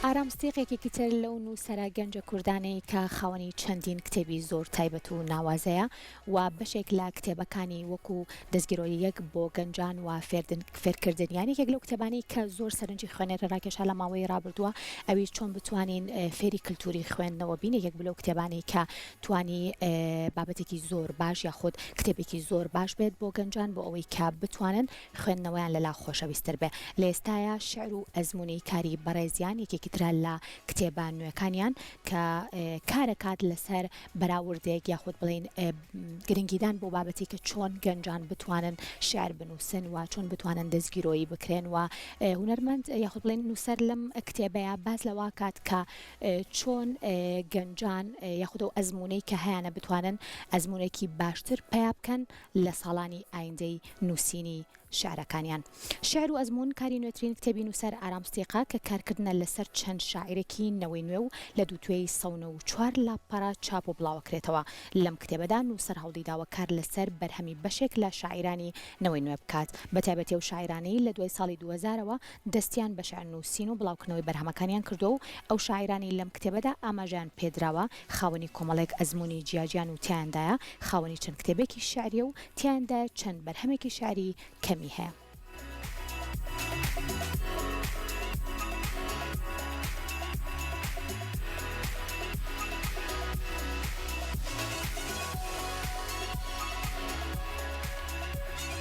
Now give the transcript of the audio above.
ئارام ستیق یەکێکی تر لەو نووسەرە گەنجە کوردانەی کە خاوەنی چەندین کتێبی زۆر تایبەت و ناوازەیە و بەشێک لە کتێبەکانی وەکو دەستگیرۆییەک بۆ گەنجان و فێردن فێرکردنیان یەکێک لەو کتێبانەی کە زۆر سەرنجی خوێنەری ڕاکێشا لە ماوەی ڕابردووە ئەویش چۆن بتوانین فێری کلتوری خوێندنەوە بین یەکێک بوو لەو کتێبانەی کە توانی بابەتێکی زۆر باش یاخود کتێبێکی زۆر باش بێت بۆ گەنجان بۆ ئەوەی کە بتوانن خوێندنەوەیان لەلا خۆشەویستتر بێ. لە ئێستایا شیعر و ئەزموونی کاری بەڕێزیان یەکێکی ترە لە کتێبە نوێکانیان کە کارەکات لەسەر بەراوردێک یاخود بڵێین گرنگیدان بۆ بابەتی کە چۆن گەنجان بتوانن شیعر بنووسن و چۆن بتوانن دەستگیرۆیی بکرێن و هونەرمەند یاخود بڵێین نووسەر لەم کتێبەیا باس لەوە کات کە چۆن گەنجان یاخود ئەو ئەزموونەی کە هەیانە بتوانن ئەزموونێکی باشتر پەیا بکەن لە ساڵانی ئایندەی نووسینی شیعرەکانیان. شیعر و ئەزموون کاری نوێترین کتێبی نووسەر ئارام ستیقە کە کارکردنە لەسەر چەند شاعیرێکی نەوەی نوێ و لە دووتوێی 194 لاپەڕە چاپ و بڵاوەکرێتەوە. لەم کتێبەدا نووسەر هەوڵیداوە کار لەسەر بەرهەمی بەشێک لە شاعیرانی نەوەی نوێ بکات، بەتایبەتی ئەو شاعیرانەی لە دوای ساڵی 2000 ەوە دەستیان بە شیعر نووسین و بڵاوکردنەوەی بەرهەمەکانیان کردووە و ئەو شاعیرانەی لەم کتێبەدا ئاماژەیان پێدراوە خاوەنی کۆمەڵێک ئەزموونی جیاجیان و تیایاندایە خاوەنی چەند کتێبێکی شیعرییە و تیایاندایە چەند بەرهەمێکی شیعری کەمی هەیە.